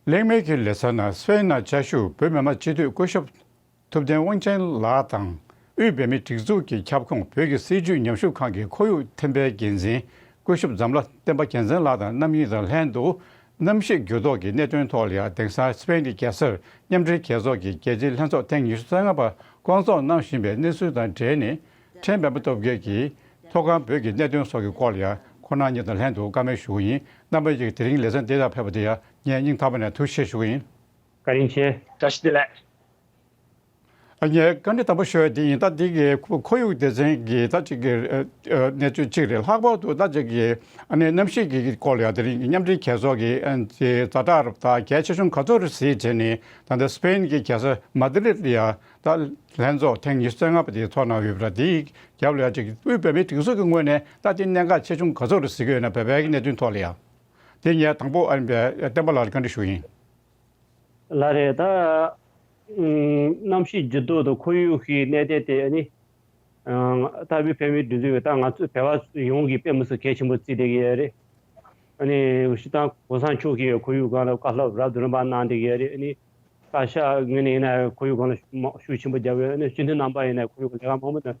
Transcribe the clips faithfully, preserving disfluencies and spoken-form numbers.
གླེང་མོལ་གྱི་ལེ་ཚན་ནང་སྤེན་ནང་བཅའ་བཞུགས་བོད་མི་མང་སྤྱི་འཐུས་སྐུ་ཞབས་ཐུབ་བསྟན་དབང་ཆེན་ལགས་དང་། དབུས་བོད་མིའི་སྒྲིག་འཛུགས་ཀྱི་ཁྱབ་ཁོངས་བོད་ཀྱི་སྲིད་བྱུས་ཉམས་ཞིབ་ཁང་གི་ཁོར་ཡུག་ཐིམ་པའི་འགན་འཛིན་སྐུ་ཞབས་འཛམ་ལྷ་བསྟན་པ་རྒྱལ་མཚན་ལགས་དང་རྣམ་གཉིས་དང་ལྷན་དུ། གནམ་གཤིས་འགྱུར་ལྡོག་གི་གནད་དོན་ཐོག་ལ་ཡང་དེང་སང་སྤེན་གྱི་རྒྱལ་སར་མཉམ་འབྲེལ་རྒྱལ་ཚོགས་ཀྱི་རྒྱལ་སྤྱིའི་ལྷན་ཚོགས་ཐེངས་ཉི་ཤུ་རྩ་ལྔ་པ་བསྐོང་ཚོགས་གནང་བཞིན་པའི་གནས་ཚུལ་དང་འབྲེལ་ནས། ཁྲེན་འབད་པ་སྟོབས་རྒྱལ་གྱིས་མཐོ་སྒང་བོད་ཀྱི་གནད་དོན་སོགས་ཀྱི་སྐོར་ལ་ཡང་ཁོང་རྣམ་གཉིས་དང་ལྷན་དུ་བཀའ་མོལ་ཞུ་གི་ཡིན། རྣམ་པ་གཉིས་ཀྱིས་དེ་རིང་ལེ་ཚན་དེ་དང་ཕེབས་པ་དེ་ཡང་ངས་སྙིང་ཐག་པ་ནས་ཐུགས་རྗེ་ཆེ་ཞུ་གི་ཡིན། བཀའ་དྲིན་ཆེ། བཀྲ་ཤིས་བདེ་ལེགས། ཨ། ངས་བཀའ་འདྲི་དང་པོ་ཞུ་ཡ་དེ་ཡིན། ད་འདི་གི་ཁོར་ཡུག་སྡེ་ཚན་གྱི་ད་ཅིག་གི་ཨ་ཨ་གནས་ཚུལ་གཅིག་རེད། ལྷག་པར་དུ་ད་ཅིག་གི་ཨ་ནི་གནམ་གཤིས་ཀྱི་སྐོར་ལ་ཡང་དེ་རིང་གི་མཉམ་འབྲེལ་རྒྱལ་ཚོགས་ཀྱི་ཨ་ནི་ཛ་དྲག་རུ་ད་གལ་ཆེ་ཆུང་ག་ཚོད་རེད་གཟིགས་བྱས་ནས། ད་ལྟ་སྤེན་གྱི་རྒྱལ་ས་མ་དི་རིད་ལ་ཡང་ད་ལྷན་ཚོགས་ཐེངས་ཉི་ཤུ་རྩ་ལྔ་པ་དེ་ཚོགས་གནང་ཡོད་པ་རེད། དེའི་རྒྱབ་ལ་ཡང་ཅིག་དབུས་བོད་མིའི་སྒྲིག་འཛུགས་ཀྱི་ངོས་ནས་ད་དེ་གནད་འགག་ཆེ་ཆུང་ག་ཚོད་རེད་གཟིགས་ཀྱི་ཡོད་ན། བོད་པའི་གནད་དོན་ཐོག་ལ་ཡང་དེ་ངས་དང་པོ་ཨ་ནི་བསྟན་པ་ལགས་ལ་བཀའ་འདྲི་ཞུ་ཡིན། ལགས་རེད། ད་ཨུམ་གནམ་གཤིས་འགྱུར་ལྡོག་དང་ཁོར་ཡུག་གི་གནད་དོན་དེ་ཨ་ནི་ཨ་ད་བོད་པའི་མི་སྒྲིག་འཛུགས་ཀྱི་ད་ང་ཚོ་བོད་པ་ཡོངས་ཀྱིས་དཔེ་མི་སྲིད་གལ་ཆེན་པོ་བརྩིས་བསྡད་ཀྱི་ཡོད་རེད། ཨ་ནི་སྤྱིར་བཏང་གོང་ས་མཆོག་གིས་ཁོར་ཡུག་སྒང་ལ་བཀའ་སློབ་རབ་དང་རིམ་པ་གནང་བསྡད་ཀྱི་ཡོད་རེད། ཨ་ནི་བཀའ་ཤག་ངོས་ནས་ཡིན་ན་ཁོར་ཡུག་སྒང་ལ་མང་ཤུགས་ཆེན་པོ་བརྒྱབ་ཡོད། ཨ་ནི་སྤྱི་འཐུས་རྣམ་པ་ཡིན་ན་ཁོར་ཡུག་ལས་ཀ་མང་པོ་གནང་།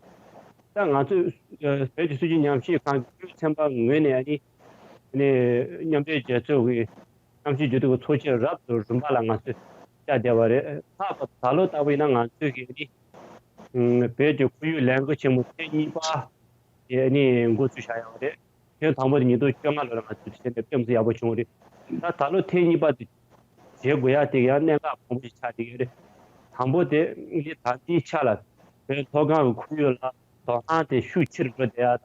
ད་ང་ཚོས་ཨ་བོད་ཀྱི་སྲིད་བྱུས་ཉམས་ཞིབ་ཁང་གི་ཚན་པ་ངོས་ནས་ཨ་ནི་ཨ་ནི་མཉམ་འབྲེལ་རྒྱལ་ཚོགས་ཀྱི་གནམ་གཤིས་འགྱུར་ལྡོག་གི་ཚོགས་ཆེན་རབ་དང་རིམ་པ་ལ་ང་ཚོས་བཅར་བསྡད་པ་རེད། ལྷག་པར་དུ་ད་ལོ་ལྟ་བུ་ཡིན་ན་ང་ཚོས་ཀྱི་ཨ་ནི་ཨུམ་བོད་ཀྱི་ཁོར་ཡུག་ལས་འགུལ་ཆེན་མོ་ཐེངས་གཉིས་པ་དེ་ཨ་ནི་འགོ་བཙུགས་བཞག་ཡོད་པ་རེད། ཐེངས་དང་པོ་དེ་ཉིས་སྟོང་བཅོ་ལྔ་ལོ་ལ་ང་ཚོས་དེ་བྱས་ནས་དཔེ་མི་སྲིད་ཡག་པོ་བྱུང་བ་རེད། ད་ད་ལོ་ཐེངས་གཉིས་པ་དེ་བྱེད་དགོས་ཡ་དེ་ཡང་གནད་འགག་མང་པོ་ཞིག་ཆགས་བསྡད་ཡོད་རེད། དང་པོ་དེ་ཨ་ནི་ད་ལྟའི་ཆ་ལ་བོད་མཐོ་སྒང་གི་ཁོར་ཡུག་ལ་དོ་སྣང་དེ་ཤུགས་ཆེ་རུ་འགྲོ་བསྡད་ཡ་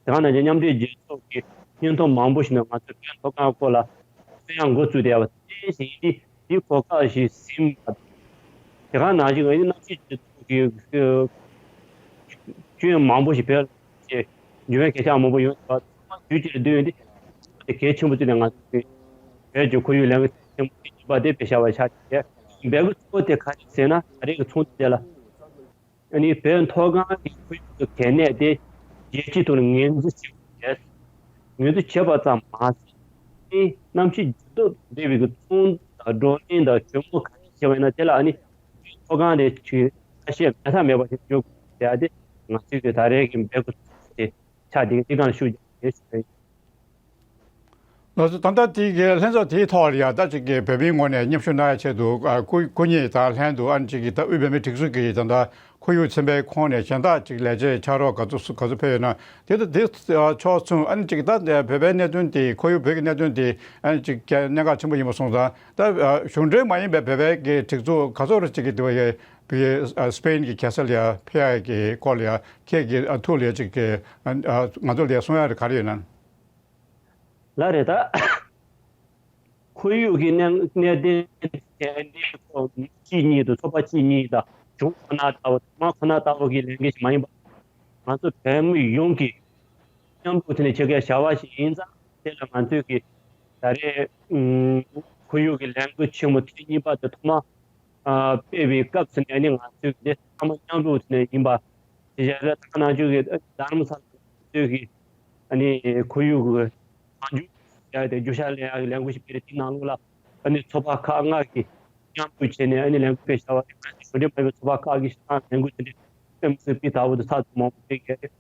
དང་། དེ་ག་ནང་བཞིན་མཉམ་འབྲེལ་རྒྱལ་ཚོགས་ཀྱི་སྙན་ཐོ་མང་པོ་ཞིག་ནང་ང་ཚོས་བོད་མཐོ་སྒང་སྐོར་ལ་གསན་ཡག་འགོ་བཙུགས་བསྡད་ཡ་བ་དེ་བཞིན་དེ་དེའི་གོ་སྐབས་ཤིག་ཟིན་པ་དང་། དེ་ག་ནང་བཞིན་ཨ་ནི་གནམ་གཤིས་རྒྱུན་མཐུད་ཀྱི་སྐྱོན་མང་པོ་ཞིག་བོད་ལ་འབྱུང་བའི་གལ་ཆགས་མང་པོ་ཡོང་བ་ཚང་མ་དུས་གཅིག་ལ་བསྡུས་ཡོང་དུས་དེ་གལ་ཆེན་པོ་བརྩིས་ནས་ང་ཚོས་བོད་ཀྱི་ཁོར་ཡུག་ལས་འགུལ་ཆེན་པོ་དེ་གཉིས་པ་དེ་སྤེལ་བཞག་པ་ཆགས་ཀྱི་རེད། འབད་དགོས་གཙོ་བོ་དེ་ག་རེ་ཟེར་ན་ད་རེས་ཀྱི་ཚོགས་འདུ་དེ་ལ། ཨ་ནི་བོད་མཐོ་སྒང་གི་ཁོར་ཡུག་གི་གལ་གནད་དེ་རྒྱལ་སྤྱིའི་ཐོག་ནས་ངོས་འཛིན་བྱེད་དགོས་རེད། ངོས་འཛིན་བྱས་པ་ཙམ་མ་ཟད། ཨ་ནི་གནམ་གཤིས་འགྱུར་ལྡོག་དང་འབྲེལ་བའི་གི་ཚོང་དང་བགྲོ་གླེང་དང་གྲོས་མོལ་ག་རེ་བྱས་པ་ཡིན་ན་དེ་ལ་ཨ་ནི་མཐོ་སྒང་དེ་ཆུ་ཁ་ཤས་མེད་ཐབས་མེད་པ་ཞིག་འགྱུར་དགོས་ཡ་དེ་ང་ཚོའི་གི་ད་རེས་ཀྱི་འབད་དགོས་དེ་ཆགས་བསྡད་ཀྱི་དེ་གང་ལ་ཤུགས་རྒྱག་དགོས་ཞུ་བ་ཡིན། ལགས་སོ། ད་ལྟ་དེའི་གི་ལྷན་ཚོགས་དེའི་ཐོག་ལ་ཡང་ད་ཅིག་གི་བོད་མིའི་ངོས་ནས་མཉམ་ཞུགས་གནང་ཡ་ཆེད་དུ་ཨ་སྐུ་སྐུ་ཉིད་དང་ལྷན་དུ་ཨ་ནི་ཅིག་གི་ད་དབུས་བོད་མིའི་སྒྲིག་འཛུགས་ཀྱི་ད་ལྟ་ཁོར་ཡུག་ཚན་པའི་ཁོངས་ནས་གཞན་དག་ཅིག་ལས་བྱེད་ཕྱག་རོགས་ག་ཚོད་ག་ཚོད་ཕེབས་ཡོད་ན་དེ་ད་དེ་ཕྱོགས་མཚུངས་ཨ་ནི་ཅིག་ད་བོད་པའི་གནད་དོན་དེ་ཁོར་ཡུག་བོད་ཀྱི་གནད་དོན་དེ་ཨ་ནི་ཅིག་གནད་འགག་ཆེན་པོ་ཡིན་པ་སོང་ཙང་ད་གཞུང་འབྲེལ་མ་ཡིན་པའི་བོད་པའི་གི་སྒྲིག་འཛུགས་ག་ཚོད་རེ་ཅིག་གི་དེ་བ་ཡ་བི་སི་པེན་གྱི་རྒྱལ་ས་ལ་ཡ་ཕེབས་ཡ་གི་སྐོར་ལ་ཡ་ཁྱེད་ཀྱི་ཐུགས་ལ་ཡ་ཅིག་གི་ང་ཚོ་ལ་ཡ་གསུང་ཡ་རེ་ག་རེ་ཡོད་ན། ལགས་རེད་ད། ཁོར་ཡུག་གི་གནས་གནད་དོན་དེ་འདི་ཁོ་མི་གཅིག་གཉིས་དང་ཚོགས་པ་གཅིག་གཉིས་དང་གཞུང་ཁོ་ན་ལྟ་བུ་དམག་ཁོ་ན་ལྟ་བུ་གི་ལས་འགན་ཞིག་མ་ཡིན་པ། ང་ཚོ་བོད་མི་ཡོངས་ཀྱིས་མཉམ་རུབ་བྱས་ནས་བྱེད་དགོས་བྱ་བ་ཞིག་ཡིན་ཙང་དེ་ལ་ང་ཚོས་ཀྱི་ད་རེས་ཨུམ་ཁོར་ཡུག་གི་ལས་འགུལ་ཆེན་མོ་ཐེངས་གཉིས་པ་དེ་ཐོག་མ། ཨ་སྤེལ་བའི་སྐབས་སུ་ནས་ནི་ང་ཚོས་ཀྱི་ཚང་མ་མཉམ་རུབ་ནས་ཡིན་པ། དེ་བཞིན་རེད་ད་ག་ནང་བཞིན་གྱི་རྡ་རམ་ས་ལ་ང་ཚོས་ཀྱི་ཨ་ནི་ཁོར་ཡུག་གི་གང་བྱུང་ཡ་དེ་རྒྱུ་ཤ་ལེན་ཡ་གི་ལས་འགུལ་ཞིག་སྤེལ་རེད། དེའི་ནང་ལོགས་ལ་ཨ་ནི་ཚོགས་པ་ཁག་ལྔ་གིས་མཉམ་རུབ་བྱས་ནས་ཨ་ནི་ལས་འགུལ་སྤེལ་བྱ་བ་རེད། ང་ཚོ་གཞུང་འབྲེལ་མ་ཡིན་པའི་ཚོགས་པ་ཁག་གིས་ཤ་ལས་འགུལ་དེ་འདྲ་སྤེལ་མི་སྲིད་པའི་ད་བར་དུ་ཚགས་ཚུད་མང་པོ་སྤེལ་གྱི་རེད།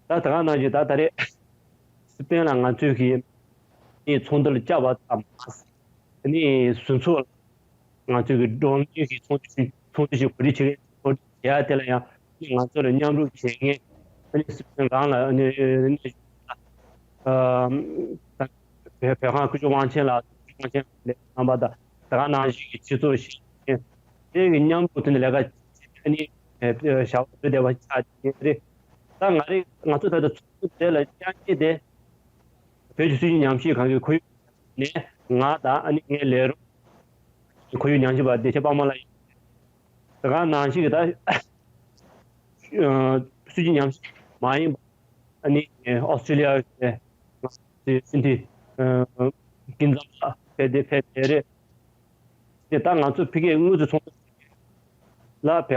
ད་ད་ག་ནང་བཞིན་ད་ད་རེས་སི་པེན་ལ་ང་ཚོས་ཀྱི་ཨ་ནི་ཚོགས་འདུ་ལ་བཅར་བ་ཙམ་མ་ཟད། ཨ་ནི་ཟུར་ཚོགས་ལ་ང་ཚོས་ཀྱི་བགྲོ་གླེང་གི་ཚོགས་འདུ་ཞིག་ཚོགས་འདུ་ཞིག་གོ་སྒྲིག་བྱེད་མཁན་གོ་སྒྲིག་བྱེད་ཡ་དེ་ལ་ཡང་ཨ་ནི་ང་ཚོ་ལ་མཉམ་རུབ་བྱེད་མཁན་ཨ་ནི་སི་པན་རང་ལ་ཨ་ནི་ཨ་ནི་ཨ་བོད་བོད་ཁང་སྐུ་ཞབས་དབང་ཆེན་ལགས་དབང་ཆེན་ལགས་རྣམ་པ་དང་ད་ག་ནང་བཞིན་གྱི་སྤྱི་ཚོགས་ཤིག་དེ་གི་མཉམ་དུ་དེ་ནི་ལས་ཀ་ཨ་ནི་བྱ་བ་བཟོ་བསྡད་པ་ཆགས་ཀྱི་རེད། ད་ང་རེ་ང་ཚོ་ད་ལྟ་ཚོགས་འདུ་དེ་ལ་བཅར་མཁན་དེ་བོད་ཀྱི་སྲིད་བྱུས་ཉམས་ཞིབ་ཁང་གི་ཁོར་ཡུག་ནས་ང་དང་ཨ་ནི་ངའི་ལས་རོགས་ཁོར་ཡུག་ཉམས་ཞིབ་པ་བདེ་ཆེན་དཔལ་མོ་ལགས་ཡིན། དེ་ག་ནང་བཞིན་གྱི་ད་སྲིད་བྱུས་ཉམས་ཞིབ་མ་ཡིན་པ་ཨ་ནི་ཨོ་སི་ཀྲི་ལི་ཡ་གི་སྲིད་འཛིན་སྐྱིད་འཛོམས་ལགས་ཕེབས་ཏེ་ཕེབས་ཏེ་རེད། དེ་ད་ང་ཚོ་ཕ་གིའི་དངུལ་རྩིས་ཚོགས་འདུ་ལ་བོད་པ་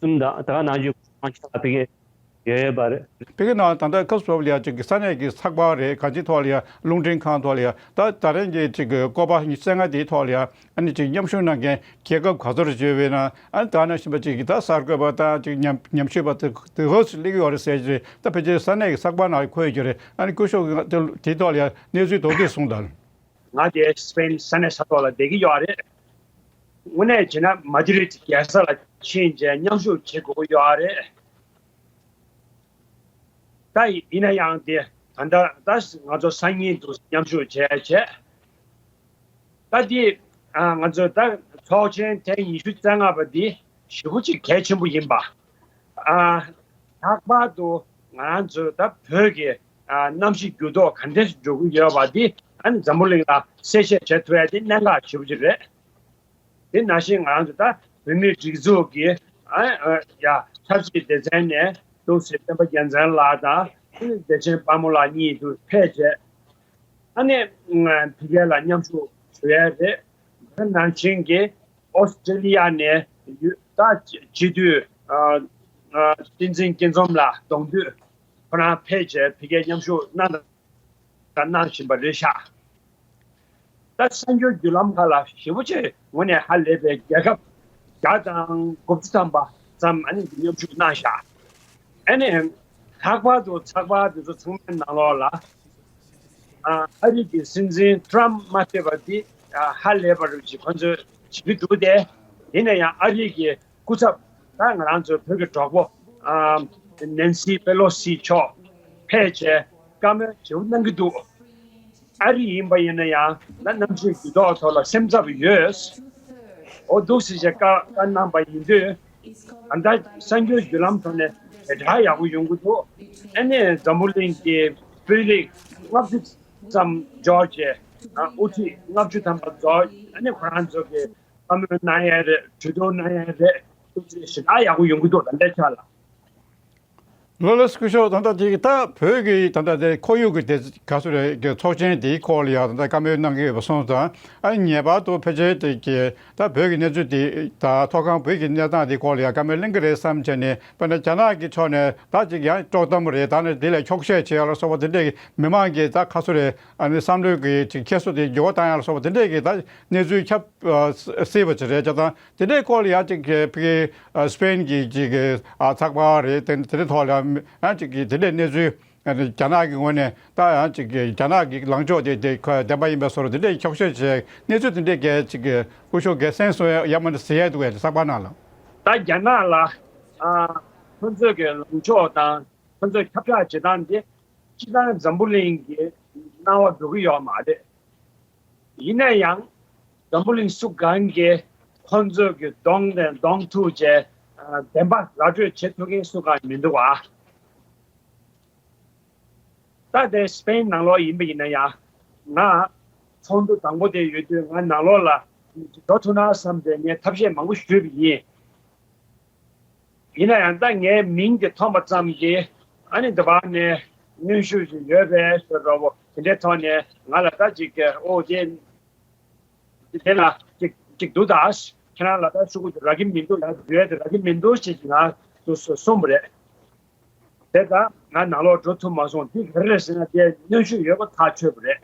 གསུམ་དང་དེ་ག་ནང་བཞིན་ཁོང་ཆ་ལ་ཕ་གིའི་ ཡོད་ཡོད་པ་རེད། དཔེར་ན་ད་ལྟ་སྐབས་སུ་བབ་ལ་ཡ་ཅིག་ས་གནས་ཀྱི་ཚགས་པར་རེད། གང་ཅིའི་ཐོག་ལ་ཡ་རླུང་འཕྲིན་ཁང་ཐོག་ལ་ཡ་ད་ད་རིང་གི་ཅིག་སྐོར་པ་ཉི་ཤུ་རྩ་ལྔ་དེའི་ཐོག་ལ་ཡ་ཨ་ནི་ཅིག་མཉམ་ཞུགས་གནང་མཁན་རྒྱལ་ཁབ་ག་ཚོད་ཅིག་ཡོད་པས་ན། ཨ་ནི་ད་ནང་བཞིན་པ་ཅིག་གི་ད་གསར་འགོད་པ་དང་ཅིག་མཉམ་མཉམ་ཞུགས་པ་དེ་དེ་འོས་སུ་སླེབས་ཀྱི་ཡོད་རེད་ཟེར་གྱི་རེད། ད་ཕལ་ཆེར་ས་གནས་ཀྱི་ཚགས་པར་ནང་འཁོད་ཡོད་ཀྱི་རེད། ཨ་ནི་སྐུ་ཞབས་ཀྱིས་དེ་དེའི་ཐོག་ལ་ཡ་གནས་ཚུལ་མདོར་བསྡུས་གསུངས་དང་། ང་དེ་སི་པེན་ས་གནས་ས་ཐོག་ལ་བསྡད་ཀྱི་ཡོད་རེད། དངོས་གནས་བྱས་ན་མ་དི་རིད་རྒྱལ་ས་ལ་ཕྱིན་བྱས་མཉམ་ཞུགས་བྱེད་དགོས་ཀྱི་ཡོད་རེད། ད་ཡིན་ན་ཡང་དེ་ད་ལྟ་ད་ང་ཚོ་སང་ཉིན་དུ་མཉམ་ཞུགས་བྱས་བྱས། ད་དེ་ང་ཚོ་ད་ཚོགས་ཆེན་ཐེངས་ཉི་ཤུ་རྩ་ལྔ་པ་འདི་ཞེ་པོ་ཅིག་གལ་ཆེན་པོ་ཡིན་པ། ལྷག་པར་དུ་ང་རང་ཚོ་ད་བོད་ཀྱི་གནམ་གཤིས་འགྱུར་ལྡོག་ག་འདྲས་འགྲོ་གི་ཡོད་པ་འདི་ཨ་ནི་འཛམ་བུ་གླིང་ལ་གསལ་བཤད་བྱེད་ཐུབ་ཡ་དེ་གནད་འགག་ཆེ་པོ་ཅིག་རེད། དེ་ནང་བཞིན་ང་རང་ཚོ་ད་བོད་མིའི་སྒྲིག་འཛུགས་ཀྱི་ཨ་ཨ་ཡ་ཆབ་སྲིད་སྡེ་ཚན་ནས་འདུག་སེ་སྤེན་པ་རྒྱལ་མཚན་ལགས་དང་བདེ་ཆེན་དཔལ་མོ་ལགས་གཉིས་དུ་ཕེབས་བྱས། ཨ་ནི་ཕ་གི་ལ་མཉམ་ཞུགས་ཞུ་ཡ་རེད། དེ་ནང་བཞིན་གྱི་ཨོ་སི་ཀྲི་ལི་ཡ་ནས་ཡུ་ད་སྤྱི་འཐུས་ཨ་ཨ་བསྟན་འཛིན་སྐྱིད་འཛོམས་ལགས་གདོང་འདུས་ཁོ་རང་ཕེབས་བྱས་ཕ་གིར་མཉམ་ཞུགས་གནང་དང་གནང་བཞིན་པ་རེད་ཤག་ད་གསར་འགྱུར་བརྒྱུད་ལམ་ཁག་ལ་ཞེ་པོ་ཅིག་ངོས་ནས་ཧ་ལས་པའི་རྒྱལ་ཁབ་བརྒྱ་དང་དགུ་བཅུ་ཐམ་པ་ཙམ་ཨ་ནི་མཉམ་ཞུགས་གནང་ཤག་ཨ་ནི་ལྷག་པར་དུ་ཚགས་པར་དེ་ཚོ་ཚང་མའི་ནང་ལོགས་ལ་ཨ་ཨ་རི་གི་སྲིད་འཛིན་ཏྲམ་མ་ཕེབས་པ་འདི་ཧ་ལས་པ་རེད་ཅེས་ཁོ་ཚོས་བྱེད་ཀྱི་འདུག་སྟེ། ཡིན་ན་ཡང་ཨ་རི་གི་སྐུ་ཚབ་ད་ང་རང་ཚོའི་བོད་ཀྱི་གྲོགས་པོ་ཨ་ནན་སི་པེ་ལོ་སི་མཆོག་ཕེབས་བྱས་བཀའ་མོལ་ཞེ་པོ་གནང་གི་འདུག་ཨ་རི་ཡིན་པ་ཡིན་ན་ཡང་ད་གནམ་གཤིས་འགྱུར་ལྡོག་ཐོག་ལ་སེམས་འཚབ་ཡོད། འོ་འདུག་སེ་བྱས་བཀའ་བཀའ་གནང་པ་ཡིན་དུས་ད་ལྟ་གསར་འགྱུར་བརྒྱུད་ལམ་ཐོག་ནས་དེ་དྲག་ཡག་པོ་ཡོང་གི་འདུག་ཨ་ནི་འཛམ་བུ་གླིང་གི་དཔོན་རིགས་ལྔ་བཅུ་ཙམ་འབྱོར་བྱས་དབུ་ཁྲིད་ལྔ་བཅུ་ཐམ་པ་འབྱོར། ཨ་ནི་ཁོ་རང་ཚོ་གི་བཀའ་མོལ་གནང་ཡ་རེད། གྲོས་བསྡུར་གནང་ཡ་རེད། ཐུགས་རྗེ་ཞེ་དྲག་ཡག་པོ་ཡོང་གི་འདུག་ད་ལྟའི་ཆ་ལ། ལགས་ལགས་སོ། སྐུ་ཞབས་ད་ལྟ་དེ་ད་བོད་ཀྱི་ད་ལྟ་དེ་ཁོར་ཡུག་གི་དེ་ག་ཚོད་རེད་ཀྱི་ཚོགས་ཆེན་དེའི་སྐོར་ལ་ཡང་ད་ལྟ་བཀའ་མོལ་གནང་གི་ཡོད་པ་སོང་ཙང་། ཨ་ངེས་པར་དུ་ཕལ་ཆེར་དེ་གི་ད་བོད་ཀྱི་གནས་ཚུལ་དེ་ད་ཐོག་ཁང་བོད་ཀྱི་གནས་སྟངས་དེའི་སྐོར་ལ་ཡང་བཀའ་མོལ་གླེང་གི་རེད་བསམ་བྱས་ནས། དཔེར་ན་རྒྱ་ནག་གི་ཕྱོགས་ནས་ད་ཅིག་ཡང་དཀྲོག་གཏམ་རེད། ད་ནི་དེ་ལ་འཁྱོག་བཤད་བྱེད་ཡ་ལ་སོགས་པ་དེ་འདྲས་ཀྱི་མི་མང་གི་ད་ག་ཚོད་རེད། ཨ་ནི་བསམ་བློའི་གི་ཅིག་ཁྱད་གསོད་དེ་འགྱུར་བ་བཏང་ཡ་ལ་སོགས་པ་དེ་འདྲས་ཀྱི་ད་གནས་ཚུལ་ཁྱབ་ཨ་སྲིད་པ་ཅིག་རེད། བྱས་ཙང་དེ་འདྲའི་སྐོར་ལ་ཡང་ཅིག་གི་ཕ་གི་ཨ་སི་པེན་གྱི་ཅིག་གི་ཨ་ཚགས་པར་རེད། དེ་དེ་འདྲའི་ཐོག་ལ་ཡང་ཅིག་གི་དེ་འདྲའི་གནས་ཚུལ་ཨ་ནི་རྒྱ་ནག་གི་ངོས་ནས་ད་ཡང་ཅིག་གི་རྒྱ་ནག་གི་ལངས་ཕྱོགས་དེ་དེ་ཁོ་བདེན་པ་ཡིན་པའི་བཟོ་འདྲ་དེ་འདྲའི་འཁྱོག་བཤད་བྱས་གནས་ཚུལ་དེ་འདྲའི་གལ་ཅིག་གི་སྐུ་ཞབས་གལ་སེང་སོང་ཡ་མ་ནི་ཟེར་ཡ་འདུག་གས། ཚགས་པར་ནང་ལ། ད་རྒྱ་ནག་ལ་ཨ་ཁོ་ཚོས་གི་ལངས་ཕྱོགས་དང་ཁོ་ཚོས་ཁྱབ་བསྒྲགས་བྱེད་སྟངས་དེ་སྤྱིར་བཏང་འཛམ་བུ་གླིང་གི་སྣང་བ་འགྲོ་གི་ཡོད་མ་རེད། ཡིན་ན་ཡང་འཛམ་བུ་གླིང་སུ་གང་གིས་ཁོང་ཚོས་ཀྱི་གདོང་ནས་གདོང་ཐུག་བྱས་ཨ་བདེན་པ་ར་སྤྲོད་བྱེད་ཐུབ་མཁན་སུ་གང་མི་འདུག་བ། ད་དེ་སི་པེན་ནང་ལོགས་ཡིན་པ་ཡིན་ན་ཡང་ང་ཚོགས་འདུ་དང་པོ་དེ་ཡོད་དུས་ང་ནང་ལོགས་ལ་འགྲོ་ཐུབ་ན་བསམ་སྟེ་ངས་ཐབས་ཤེས་མང་པོ་ཞུས་པ་ཡིན། ཡིན་ན་ཡང་ད་ངའི་མིང་དེ་མཐོང་པ་ཙམ་གྱིས་ཨ་ནི་འདི་བར་ནས་གནོན་ཤུགས་ཤིག་ཡོད་པའི་ཟེར་འདྲ་བོ་དེ་འདྲའི་ཐོག་ནས་ང་ལ་ད་ཅིག་ཨོ་དེ་དེ་ལ་ཅིག་ཅིག་འདུག་ད་ཁྱེད་རང་ལ་ད་ཤོག་གུ་དེ་རག་གི་མི་འདུག་ཡ་འདུལ་ཡ་དེ་རག་གི་མི་འདུག་ཞེས་ང་དུ་གསུངས་པ་རེད། དེ་ད་ང་ནང་ལོགས་འགྲོ་ཐུབ་མ་སོང་། དེ་ག་རེ་རེད་ཟེར་ན་དེ་གནོན་ཤུགས་ཡོད་པ་ཐག་ཆོད་པ་རེད།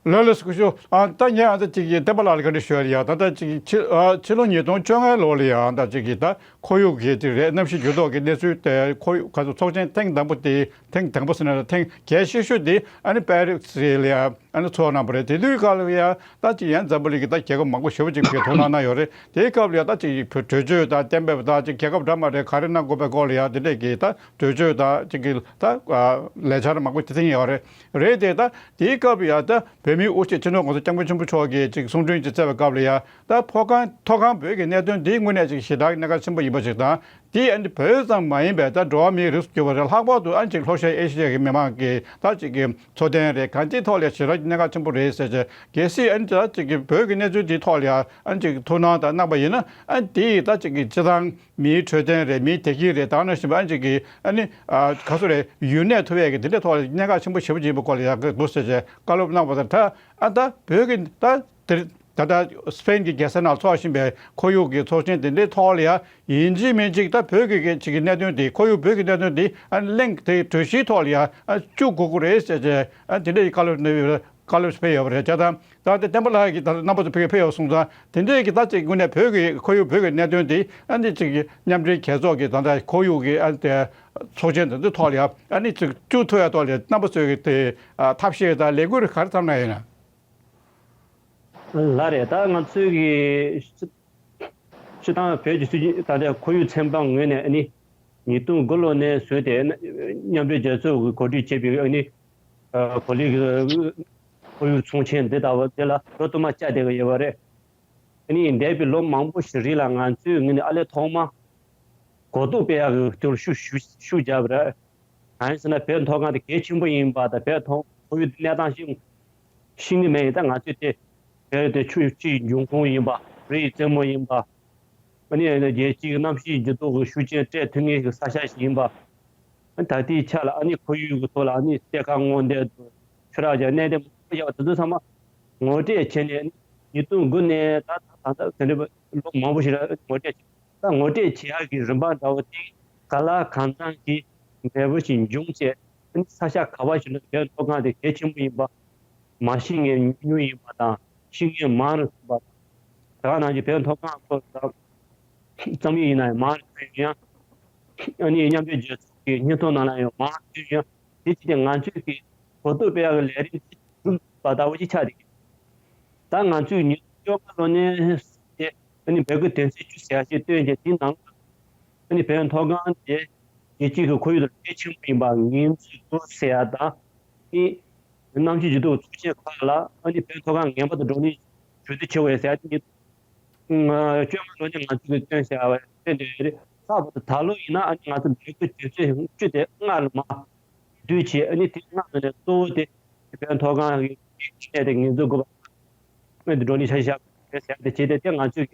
ལགས་ལགས་སོ། སྐུ་ཞབས་ཨ་ད་ངས་ཨ་ད་ཅིག་གི་བསྟན་པ་ལགས་ལ་བཀའ་འདྲི་ཞུ་ཡ་ཡ། ད་ད་ཅིག་ཕྱི་ཨ་ཕྱི་ལོ་ཉིས་སྟོང་བཅོ་ལྔ་ལོ་ལ་ཡ་ཨ་ད་ཅིག་གི་ད་ཁོར་ཡུག་གི་དེ་རེད། གནམ་གཤིས་འགྱུར་ལྡོག་གི་གནས་ཚུལ་དེ་ཁོར་ཡུག་ག་ཚོད་ཚོགས་ཆེན་ཐེངས་དང་པོ་དེ་ཐེངས་དང་པོ་ཟེར་ན་ཐེངས་གལ་ཆེ་ཤོས་དེ་ཨ་ནི་པེ་རི་སི་ལ་ཡ་ཨ་ནི་ཚོགས་གནང་པ་རེད། དེ་དུས་སྐབས་ལ་ཡ་ད་ཅིག་ཡང་འཛམ་བུ་གླིང་གི་ད་རྒྱལ་ཁབ་མང་པོ་ཞེ་པོ་ཅིག་གིས་ཐུགས་སྣང་གནང་ཡོད་རེད། དེའི་སྐབས་ལ་ཡ་ད་ཅིག་གྲོས་ཆོད་དང་གཏན་འབེབས་དང་ཅིག་རྒྱལ་ཁབ་འདྲ་མ་འདྲ་ག་རེ་གནང་དགོས་པའི་སྐོར་ལ་ཡ་དེ་འདྲས་ཀྱི་ད་གྲོས་ཆོད་དང་ཅིག་གི་ད་ལས་འཆར་མང་པོ་དེ་ཐེངས་ཡོད་རེད། རེད་དེ་ད་དེའི་སྐབས་ཡ་ད་བོད་མིའི་དབུ་ཁྲིད་སྤྱི་ནོར་༸གོང་ས་༸སྐྱབས་མགོན་ཆེན་པོ་མཆོག་གིས་ཅིག་གསུང་འཕྲིན་ཅིག་བསྩལ་བའི་སྐབས་ལ་ཡ་ད་ཐོག་ཁང་ཐོག་ཁང་བོད་ཀྱི་གནད་དོན་འདིའི་ངོས་ནས་ཅིག་ཞེ་དྲག་གནད་འགག་ཆེན་པོ་ཡིན་པ་ཞིག་དང་། དེ་ཨ་ནི་བོད་ཙམ་མ་ཡིན་པའི་ད་འགྲོ་བ་མིའི་རིགས་སུ་གྱུར་པ་རེད། ལྷག་པར་དུ་ཨ་ནི་ཅིག་ལྷོ་ཤར་ཨེ་ཤི་ཡ་གི་མི་མང་གི་ད་ཅིག་གི་འཚོ་རྟེན་རེད། གང་ཅིའི་ཐོག་ལ་ཞེ་དྲག་གནད་འགག་ཆེན་པོ་རེད་ཟེར་བྱས། གལ་སྲིད་ཨ་ནི་ད་ཅིག་གི་བོད་ཀྱི་གནས་ཚུལ་དེའི་ཐོག་ལ་ཡ་ཨ་ནི་ཅིག་ཐུགས་སྣང་དང་གནང་པ་ཡིན་ན། ཨ་ནི་དེ་ཡིས་ད་ཅིག་གི་སྤྱི་བཏང་མིའི་འཕྲོད་བསྟེན་རེད། མིའི་བདེ་སྐྱིད་རེད། དེ་ནང་བཞིན་པ་ཨ་ནི་ཅིག་གི་ཨ་ནི་ཨ་ག་ཚོད་རེད། ཡུན་གནས་ཐུབ་ཡས་ཀྱི་དེ་འདྲའི་ཐོག་ལ་གནད་འགག་ཆེན་པོ་ཞེ་པོ་ཅིག་ཡིན་པའི་སྐོར་ལ་ཡ་འདུག་ཟེར་བྱས་བཀའ་སློབ་གནང་བ་དང་། ད་ཨ་ད་བོད་ཀྱི་ད་དེར་ ད་ལྟ་སི་པེན་གྱི་རྒྱལ་ས་ནང་འཚོགས་བཞིན་པའི་ཁོར་ཡུག་གི་ཚོགས་ཆེན་དེ་འདྲའི་ཐོག་ལ་ཡང་ཡིན་གཅིག་མིན་གཅིག་ད་བོད་ཀྱི་གི་ཅིག་གི་གནད་དོན་དེ། ཁོར་ཡུག་བོད་ཀྱི་གནད་དོན་དེ་ཨ་གླེང་དེ་གྲོས་གཞིའི་ཐོག་ལ་ཡང་ཨ་བཅུག་དགོས་ཀྱི་རེད་ཟེར་བྱས་ཨ་དེ་འདྲ་ཡི་བཀའ་སློབ་བཀའ་སློབ་ཕེབས་ཡོད་པ་རེད། བྱས་ཙང་ད་དེ་བསྟན་པ་ལྷ་ཡི་གི་ད་རྣམ་པ་ཚོ་ཕ་གིར་ཕེབས་ཡོད་སོང་ཙང་དེ་འདྲའི་གི་ད་ཅིག་དངོས་གནས་བོད་ཀྱི་ཁོར་ཡུག་བོད་ཀྱི་གནད་དོན་དེ་ཨ་ནི་ཅིག་གི་མཉམ་འབྲེལ་རྒྱལ་ཚོགས་ཀྱི་ད་ལྟ་ཁོར་ཡུག་གི་ཨ་དེ་ཚོགས་ཆེན་དེ་ཚོའི་ཐོག་ལ་ཡང་ཨ་ནི་ཅིག་བཅུག་ཐུབ་ཡ་ཐོག་ལ་རྣམ་པ་ཚོའི་གི་དེ་ཨ་ཐབས་ཤེས་དང་ལས་འགུལ་ག་རེ་བརྩམས་གནང་ཡོད་ན། ལགས་རེད། ད་ང་ཚོའི་གི་སྤྱི་བཏང་བོད་ཀྱི་སྲིད་ཇུས་ད་ལྟའི་ཁོར་ཡུག་ཚན་པ་ངོས་ནས་ཨ་ནི་ཉིས་སྟོང་དགུ་ལོ་ནས་བཟུང་སྟེ་མཉམ་འབྲེལ་རྒྱལ་ཚོགས་ཀྱིས་གོ་སྒྲིག་བྱས་པའི་ཨ་ནི་གོ་ལའི་ཁོར་ཡུག་ཚོགས་ཆེན་འདི་ལྟ་བུ་འདི་ལ་ལོ་དུ་མ་བཅད་བསྡད་ཀྱི་ཡོད་པ་རེད། ཨ་ནི་འདས་པའི་ལོ་མང་པོ་ཞིག་རིང་ལ་ང་ཚོས་ངོས་ནས་ཨ་ལས་ཐོག་མ་གོ་རྟོགས་སྤེལ་ཡག་གི་དོན་ཤུགས་ཤུགས་ཤུགས་བརྒྱབ་པ་རེད། གང་ཡིན་ཟེར་ན་བོད་མཐོ་སྒང་དེ་གལ་ཆེན་པོ་ཡིན་པ་དང་། བོད་མཐོ་ཁོར་ཡུག་གནས་སྟངས་ཤིག་ཤེས་ཀྱི་མེད་ཡིན། ད་ང་ཚོས་དེ་བོད་དེ་ཆུ་གཅིག་འབྱུང་ཁུངས་ཡིན་པ། རི་ཡི་རྩེ་མོ་ཡིན་པ། ཨ་ནི་རྒྱལ་སྤྱིའི་གནམ་གཤིས་འགྱུར་ལྡོག་གི་ཤུགས་རྐྱེན་སྤྲད་ཐུབ་མཁན་གྱི་ས་ཆ་ཞིག་ཡིན་པ། ཨ་ནི་ད་ལྟའི་ཆ་ལ་ཨ་ནི་ཁོར་ཡུག་གི་ཐོག་ལ་ཨ་ནི་གཏེར་ཁ་སྔོག་འདོན་དང་ཆུ་རགས་རྒྱག་གནས་སྡེ་མང་པོ་བཞག་པ་དེ་ཚོ་ཚང་མ་ངོ་སྤྲོད་བྱས་ནས། ཉིས་སྟོང་དགུ་ནས་ད་ད་ད་ལྟ་དེ་འདྲ་ལོ་མང་པོ་ཞིག་ལ་ངོ་སྤྲོད་བྱས། ད་ངོ་སྤྲོད་བྱེད་ཡག་གི་རིམ་པ་འདྲ་བོ་དེ་ག་ལ་གང་འཚམ་གྱི་འབྲས་བུ་ཞིག་འབྱུང་ཚེ། ས་ཆ་ག་བ་ཞིག་ལ་བོད་མཐོ་སྒང་དེ་གལ་ཆེན་པོ་ཡིན་པ། མ་ཤེས་མཁན་ཉུང་ཉུང་ཡིན་པ་དང་། ཤེས་མཁན་མང་རུ་སོང་པ་དང་། དེ་ག་ནང་བཞིན་བོད་མཐོ་སྒང་ཁོ་རྩ་བཙའ་ཡིན་ན་ཡང་མང་རུ་ཡོང་ཡང་། ཨ་ནི་མཉམ་འབྲེལ་རྒྱལ་ཚོགས་ཀྱི་སྙན་ཐོ་ནང་ལ་ཡང་མང་རུ་ཡོང་ཡང་། དེ་ཅི་སྟེ་ང་ཚོས་ཀྱི་གོ་རྟོགས་སྤེལ་ཡག་གི་ལས་རིམ་དེ་གྲུབ་པ་ལྟ་བུ་ཞིག་ཆགས་བསྡད་ཀྱི་ཡོད། ད་ང་ཚོས་ཉིས་སྟོང་བཅོ་ལྔ་ལོ་ནས་བཟུང་སྟེ་ཨ་ནི་བོད་ཀྱི་དོན་ཚན་བཅུ་ཟེར་ཡག་ཞིག་བཏོན་རྗེས། དེའི་ནང་ལ་ཨ་ནི་བོད་མཐོ་སྒང་དེ་རྒྱལ་སྤྱིའི་གི་ཁོར་ཡུག་ལ་གལ་ཆེན་པོ་ཡིན་པ་ངོས་འཛིན་དགོས་ཟེར་ཡག་དང་། ཨ་ནི་གནམ་གཤིས་འགྱུར་ལྡོག་ཚོགས་ཆེན་ཁག་ལ་ཨ་ནི་བོད་མཐོ་སྒང་ངན་པ་དང་བགྲོ་གླེང་ཞུ་གཏུག་བྱེད་དགོས་ཟེར་ཡག་དེ་ཉིད། ཨ་བཅོ་ལྔ་ལོ་ནས་ང་ཚོ་གི་བཏོན་ཟེར་བ་བཏོན་དེ་རེད། ལྷག་པར་དུ་ད་ལོ་ཡིན་ན་ཨ་ནི་ང་ཚོ་བོད་ཀྱི་དུས་ཚོད་བཅུ་དེ་སྔར་ལ་མ་བསྡུས་བྱས། ཨ་ནི་དེ་སྔར་ལ་ནས་གཙོ་བོ་དེ་བོད་མཐོ་སྒང་གི་གནས་དེ་ངོས་འཛིན་དགོས་པ། ཨ་ནི་བགྲོ་གླེང་ཆ་ཤས་བྱས་ཟེར་ཡག་དེ་བྱས་ཏེ། དེ་ང་ཚོས་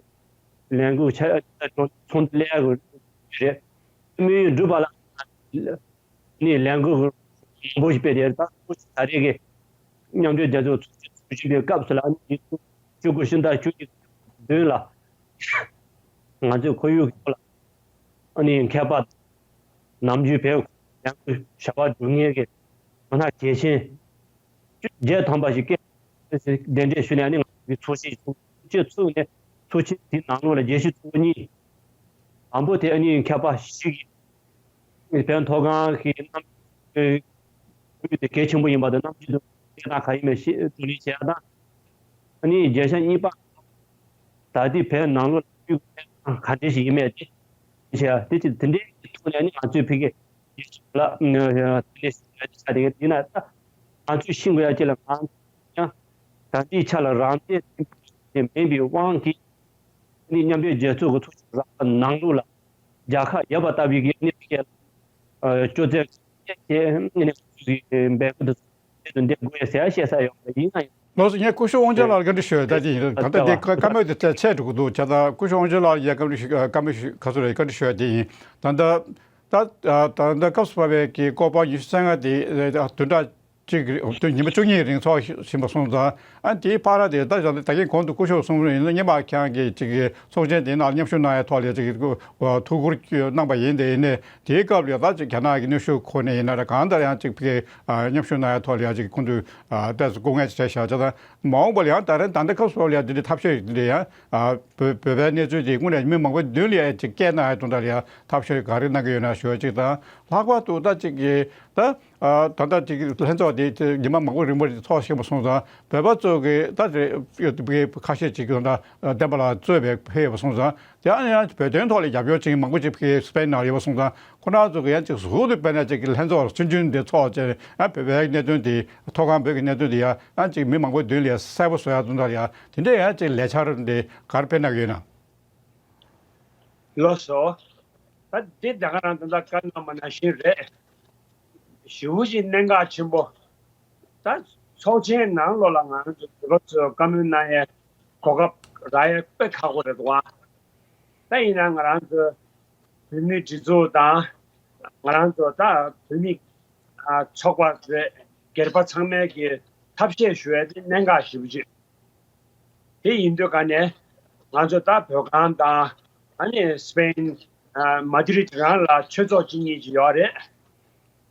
ལས་འགུལ་ཆ་ཚོགས་འདུ་སླེབས་ཡག་རེད། དམིགས་ཡུལ་འགྲུབ་པ་ལ་ནི་ལས་འགུལ་མང་པོ་ཞིག་སྤེལ་ཏེ། ད་ད་རེས་ཀྱི་མཉམ་འབྲེལ་རྒྱལ་ཚོགས་ཚོགས་ཆེན་ཚོགས་བཞིན་པའི་སྐབས་སུ་ལ་ཨ་ནི་ཉིས་སྟོང་བཅུ་དགུ་ཕྱི་ཟླ་བཅུ་གཉིས་བདུན་ལ་ང་ཚོས་ཁོར་ཡུག་གི་ཐོག་ལ་ཨ་ནི་མཁས་པ་ནམ་རྒྱུན་བོད་ལས་འགུལ་བྱ་བ་སྒྲུབ་མཁན་གྱི་མི་སྣ་གལ་ཆེན་བརྒྱད་ཐམ་པ་ཞིག་སྐད་གདན་འདྲེན་ཞུས་ནས། ཨ་ནི་ང་ཚོའི་ཚོགས་ཆེན་ཚོགས་ཆེན་ཚུགས་ནས། ཚོགས་ཆེན་དེའི་ནང་ལོགས་ལ་དགེ་བཤེས་གཙོ་བོ་གཉིས། དང་པོ་དེ་ཨ་ནི་མཁས་པ་ཞིག་གིས་བོད་མཐོ་སྒང་གི་གནམ་ཁོར་ཡུག་དེ་གལ་ཆེན་པོ་ཡིན་པ་དང་། གནམ་གཤིས་དང་གནས་སྟངས་ག་ཡིན་མིན་ཤེས་བགྲོ་གླེང་བྱེད་ཡག་དང་། ཨ་ནི་བརྒྱད་ཆ་གཉིས་པ། ད་ལྟའི་བོད་ནང་ལོགས་ལ་ཁོར་ཡུག་གནས་སྟངས་ག་འདྲ་ཞིག་ཡིན་མིན་དེ་བྱས། དེ་ཅི་དེ་འདྲའི་ཐོག་ནས་ཨ་ནི་ང་ཚོས་ཕ་གི་ལ་དེ་ལས་ཆ་དེ་ཡིན་ན། ད་ང་ཚོས་ཤེས་དགོས་ཡག་ཅིག་ལ། ང་ཡང་ད་ལྟའི་ཆ་ལ་རང་བཙན་མེད་པའི་དབང་གིས་ནི་མཉམ་འབྲེལ་རྒྱལ་ཚོགས་ཀྱི་ཚོགས་ཆེན་རང་ནང་ལོགས་ལ་རྒྱལ་ཁ་ཡོད་པ་ལྟ་བུའི་གི་ནི་ཕ་གི་ལ་སྐྱོན་འཛུགས་བྱས་ནས་ང་ཚོས་འབད་འགོ་དེ་ཚོ་དེ་ཚོ་འདེད་དགོས་ཡ་ཟེར་ཡ་བཤད་ས་ཡོད་པ་ཡིན་ན་ཡང་། ལགས་སོ། ངས་སྐུ་ཞབས་དབང་ཆེན་ལགས་ལ་བཀའ་འདྲི་ཞུ་ཡ། ད་ཅི་ཡིན་ད་ལྟ་དེ་བཀའ་མོལ་དེ་ཚད་ཆད་འགྲོ་གི་འདུག་བྱས་ཙང་སྐུ་ཞབས་དབང་ཆེན་ལགས་ལ་ཡ་བཀའ་འདྲི་ཞུ། བཀའ་མོལ་ཞུ། ཁ་སོ་རེ་བཀའ་འདྲི་ཞུ་ཡ་དེ་ཡིན། ད་ལྟ་ད་ད་ལྟ་སྐབས་སུ་བབས་པའི་གི་ཀོ་པ་ཉི་ཤུ་རྩ་ལྔ་དེ་བདུན་ཕྲག་གཅིག་རིང་། ཉི་མ་བཅུ་གཉིས་རིང་འཚོགས་བཞིན་པ་སོང་ཙང་། ཨ་དེའི་བར་དེ་ད་ད་གིན་གོང་དུ་སྐུ་ཞབས་གསུངས་པ་ཡིན་ན། སྔོན་མ་ཁྱེད་རང་གིས་ཅིག་གི་ཚོགས་ཆེན་དེའི་ནང་མཉམ་ཞུགས་གནང་ཡའི་ཐོག་ལ་ཅིག་ཐུགས་ཁུར་གནང་པ་ཡིན། དེ་ཡིན་ནའི་དེའི་སྐབས་ལ་ད་ཅིག་རྒྱ་ནག་གི་གནོན་ཤུགས་འཁོར་ནས་ཡིན་ན་རེད། གང་ལྟར་ཡང་ཅིག་ཕ་གིར་མཉམ་ཞུགས་གནང་ཡའི་ཐོག་ལ་ཡང་ཅིག་ཁོང་ཚོས་ཏོག་ཙམ་སྐུ་ངལ་ཅིག་བྱས་བཞག་བྱས་ཙང་། མ་འོངས་པ་ལ་ཡང་ད་རེས་ད་ལྟ་སྐབས་སུ་བབས་ལ་ཡང་དེ་འདྲའི་ཐབས་ཤེས་དེ་འདྲ་ཡང་བོད་བོད་པའི་གནས་ཚུལ་དེ་དངོས་གནས་མི་མང་པོའི་མདུན་ལ་ཡང་ཅིག་སྐྱེལ་གནང་ཡའི་དོན་དག་ལ་ཡང་ཐབས་ཤེས་ག་རེ་གནང་གི་ཡོད་ན་ཞུ་བ་ཅིག་དང་། ལྷག་པར་དུ་ད་ཅིག་གི་ད། ཨ་ད་ལྟ་ཅིག་ལྷན་ཚོགས་དེ་ཉི་མ་མང་པོ་རིང་པོ་ཞིག་ཚོགས་བཞིན་པ་སོང་ཙང་། བོད་པ་ཚོ་གི་ད་དེ་ཁ་ཤས་ཅིག་གིས་ད་བསྟན་པ་ལགས་གཙོས་པའི་ཕེབས་པ་སོང་ཙང་། དེ་ཡང་ཡང་བོད་དོན་ཐོག་ལ་རྒྱབ་སྐྱོར་བྱེད་མཁན་མང་པོ་ཅིག་ཕེབས་སི་པན་ནང་ཡོད་པ་སོང་ཙང་། ཁོ་རང་ཚོ་གི་ཡང་ཅིག་ཟུར་དུ་དཔེར་ན་ཅིག་གི་ལྷན་ཚོགས་ཆུང་ཆུང་དེ་ཚོགས་བྱས་ནས། ཡང་བོད་པའི་གནད་དོན་དེ། མཐོ་སྒང་བོད་ཀྱི་གནད་དོན་དེ་ཡང་ཡང་ཅིག་མི་མང་པོའི་མདུན་ལ་གསལ་པོ་བཟོ་ཡག་དོན་དག་ལ་ཡང་དེ་འདྲའི་ཡང་ཅིག་ལས་འཆར་དེ་ག་རེ་སྤེལ་གནང་གི་ཡོད་ན། ལགས་སོ། ད་འདི་ད་ག་རང་ད་ལྟ་བཀའ་གནང་བ་ནང་བཞིན་རེད། ཞེ་པོ་ཅིག་གནད་འགག་ཆེན་པོ། ད་ཚོགས་ཆེན་ནང་ལོགས་ལ་ང་རང་ཚོ་བོད་པ་ཚོས་བཀའ་མོལ་གནང་ཡའི་གོ་སྐབས་རག་ཡ་དཔེ་ཁག་པོ་རེད་འདུག་ཨ། ད་ཡིན་ན་ང་རང་ཚོ་བོད་མིའི་སྒྲིག་འཛུགས་དང་། ང་རང་ཚོ་ད་བོད་མི་ཚོགས་པ་རེད། སྒེར་པ་ཚང་མའི་གི་ཐབས་ཤེས་ཞུ་ཡ་དེ་གནད་འགག་ཞེ་པོ་ཅིག་དེ་ཡིན་དུས་ག་ནས་ང་ཚོ་ད་བོད་ཁང་དང་ཨ་ནི་སི་པེན་མ་དི་རིད་རང་ལ་ཆོས་ཚོགས་གཅིག་གཉིས་ཅིག་ཡོད་རེད།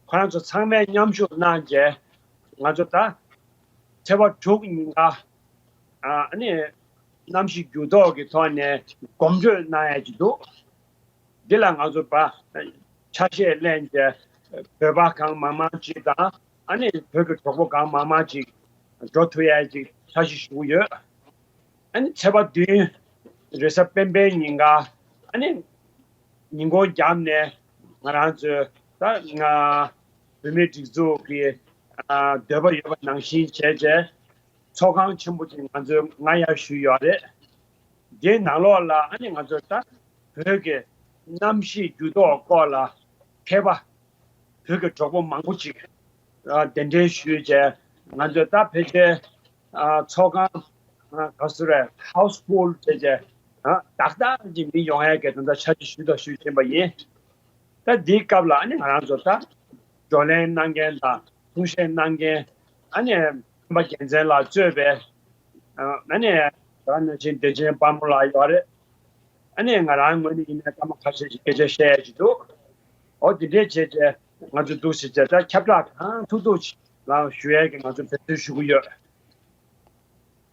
ཁོ་རང་ཚོ་ཚང་མས་མཉམ་ཞུགས་གནང་རྗེས་ང་ཚོ་ད་ཚེས་པ་དྲུག་ཉིན་ཀ་ཨ་ནི་གནམ་གཤིས་འགྱུར་ལྡོག་གི་ཐོག་ནས་གོམ་བགྲོད་གནང་ཡ་ཅིག་འདུག་འདི་ལ་ང་ཚོ་ཕར་ཆ་ཤས་ལེན་བྱས་བོད་པ་གང་མང་མང་ཅིག་དང་ཨ་ནི་བོད་ཀྱི་གྲོགས་པོ་གང་མང་མང་ཅིག་འགྲོ་ཐུབ་ཡ་ཅིག་འཆར་གཞི་ཞུ་གི་ཡོད། ཨ་ནི་ཚེས་པ་བདུན་རེས་གཟའ་སྤེན་པའི་ཉིན་ཀ་ཨ་ནི་ཉིན་གུང་རྒྱབ་ནས་ང་རང་ཚོས་ད་ང་བོད་མིའི་སྒྲིག་འཛུགས་ཀྱི་ཨ་འདོད་པ་ཡོད་པ་ནང་བཞིན་བྱས་རྗེས་ཚོགས་ཁང་ཆེན་པོ་ཅིག་ང་ཚོས་ང་ཡར་ཞུས་ཡོད་རེད། དེའི་ནང་ལོགས་ལ་ཨ་ནི་ང་ཚོས་ད་བོད་ཀྱི་གནམ་གཤིས་འགྱུར་ལྡོག་སྐོར་ལ་མཁས་པ་བོད་ཀྱི་གྲོགས་པོ་མང་པོ་ཅིག་ཨ་གདན་འདྲེན་ཞུས་བྱས་ང་ཚོས་ད་ཕལ་ཆེར་ཨ་ཚོགས་ཁང་ཨ་ག་སུ་རེད་ཧའུ་སི་ཕུལ་བྱས་བྱས་ཨ་ཏག་ཏག་ཅིག་མི་ཡོང་ཡས་ཀྱི་དོན་དག་འཆར་གཞི་ཞུས་དང་ཞུས་ཕྱིན་པ་ཡིན། ད་འདིའི་སྐབས་ལ་ཨ་ནི་ང་རང་ཚོ་ད་བགྲོ་གླེང་གནང་མཁན་དང་གསུང་བཤད་གནང་མཁན་ཨ་ནི་སྤེན་པ་རྒྱལ་མཚན་ལགས་གཙོས་པའི་ཨ་ནི་ད་ནང་བཞིན་བདེ་ཆེན་དཔལ་མོ་ལགས་ཡོད་རེད། ཨ་ནི་ང་རང་ངོས་ནས་ཡིན་ན་སྐར་མ་ཁ་ཤས་ཤིག་སྐད་ཆ་བཤད་ཡ་ཅིག་འདུག་འོ་དེ་འདྲས་བྱས་བྱས་ང་ཚོ་འདུག་ཟེར་བྱས་ད་ཁྱབ་བསྒྲགས་གང་ཐུབ་ཐུབ་ཅིག་ལ་ཞུ་ཡས་ཀྱི་ང་ཚོ་འབད་བརྩོན་ཞུ་གི་ཡོད།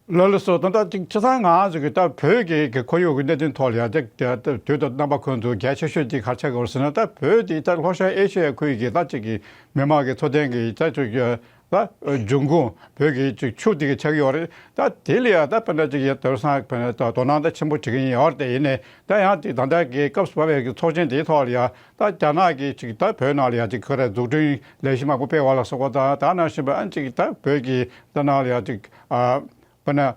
ལགས་ལགས་སོ། ད་ལྟ་ཅིག་སྤྱིར་བཏང་ང་ཚོ་གི་ད་བོད་ཀྱི་གི་ཁོར་ཡུག་གི་གནད་དོན་ཐོག་ལ་ཡང་ད་ད་དུས་དང་རྣམ་པ་ཀུན་ཏུ་གལ་ཆེ་ཤོས་ཅིག་ག་རེ་ཆགས་ཀྱི་ཡོད་རེད་ཟེར་ན། ད་བོད་འདི་ད་ལྷོ་ཤར་ཨེ་ཤི་ཡའི་ཁུལ་གྱི་ད་ཅིག་གི་མི་དམངས་ཀྱི་འཚོ་རྟེན་གྱི་ད་ཅིག་གི་ད་འབྱུང་ཁུངས་བོད་ཀྱི་ཅིག་ཆུ་དེ་གི་ཆགས་ཀྱི་ཡོད་རེད། ད་དེ་ལ་ཡང་ད་དཔེར་ན་ཅིག་ཡ་དེང་སང་དཔེར་ན་ད་དོ་སྣང་ད་ཆེན་པོ་བྱེད་ཀྱི་ཡིན་ཡོད་རེད། དེ་ཡིན་ནའི་ད་ཡང་དེ་ད་ལྟ་གི་སྐབས་སུ་བབས་པའི་གི་ཚོགས་ཆེན་དེའི་ཐོག་ལ་ཡང་ད་རྒྱ་ནག་གི་ཅིག་ད་བོད་ནང་ལ་ཡང་ཅིག་ཁོ་རའི་འཛུགས་སྐྲུན་ལས་གཞི་མང་པོ་སྤེལ་བ་ལ་སོགས་པ་དང་། ད་ནང་བཞིན་པ་ཨ་ཅིག་ད་བོད་ཀྱི་ད་ནང་ལ་ཡང་ཅིག་ཨ་དཔེར་ན།